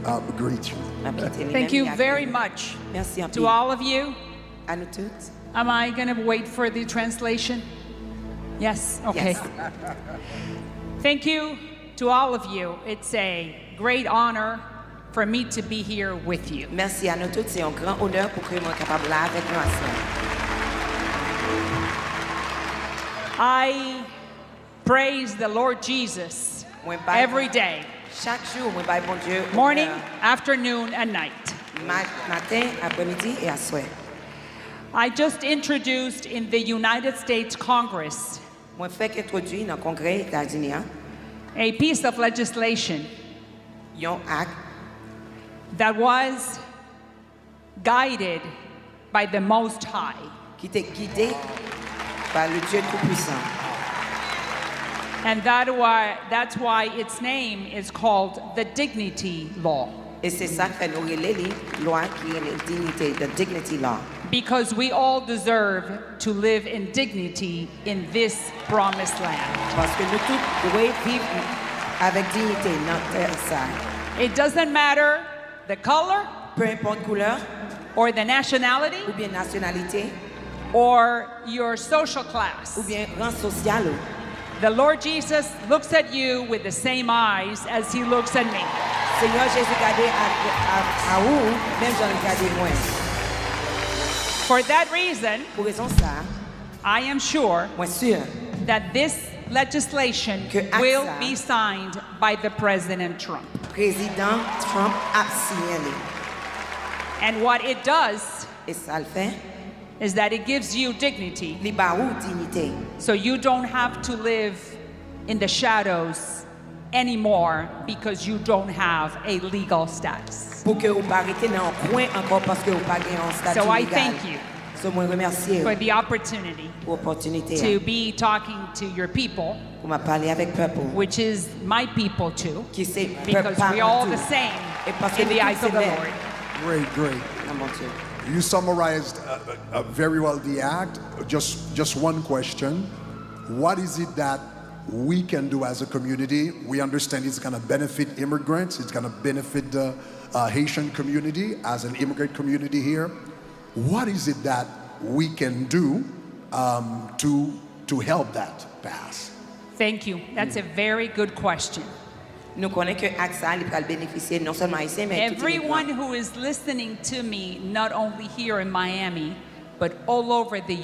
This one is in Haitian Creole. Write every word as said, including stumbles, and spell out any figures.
uh, greet you. M ap kite li Thank menm you li ak very li. Much. Mèsi To anpil. All of you, A nou tout. Am I going to wait for the translation? Yes, okay. Yes. Thank you to all of you. It's a great honor for me to be here with you. Mèsi a nou tout. Se yon gran onè pou ke mwen kapab la avèk nou aswè. I praise the Lord Jesus Mwen bay every day, Chak jou, mwen bay Bondye morning, onè afternoon, and night. ma- maten, aprèmidi e aswè. I just introduced in the United States Congress Mwen fèk entwodui nan Kongrè Etazini an a piece of legislation yon ak that was guided by the Most High. Ki te gide pa le Dye Toupwisan. And that why, that's why its name is called the Dignity Law. E se sa k fè nou rele li lwa ki rele Dignity, the Dignity Law. Because we all deserve to live in dignity in this promised land. Paske nou tout dwe viv avèk diyite nan tè sa. It doesn't matter the color Peu importe koulè or the nationality oubyen nasyonalite or your social class. Oubyen ran sosyal ou. The Lord Jesus looks at you with the same eyes as he looks at me. Senyè Jezi gade a, a, a ou menm jan li gade mwen. For that reason, Pou rezon sa, I am sure mwen si that this legislation Que acte will ça be signed by the President Trump. Prezidan Trump ap siyen li. And what it does E sa l fè, is that it gives you dignity, li ba ou diyite. So you don't have to live in the shadows anymore because you don't have a legal status. Pou ke ou pa rete nan yon kwen ankò paske ou pa gen yon stati So I legal. Thank you So mwen remèsye for ou the opportunity pou opòtinite to a. Be talking to your people, Pou m ap pale avèk pèp ou, which is my people too, ki se pèp because pa we mwen all tou. The same E paske in nou the tout eyes se of the menm Lord. Great, great. Nan Bondye. You summarized uh, uh, very well the act. Just, just one question. What is it that we can do as a community? We understand it's going to benefit immigrants, it's going to benefit the uh, Haitian community as an immigrant community here. What is it that we can do um, to, to help that pass? Thank you. That's a very good question. Nou konnen ke ak sa li pral benefisye non sèlman ayisyen men tout Everyone imigran. Who is listening to me, not only here in Miami, but all over the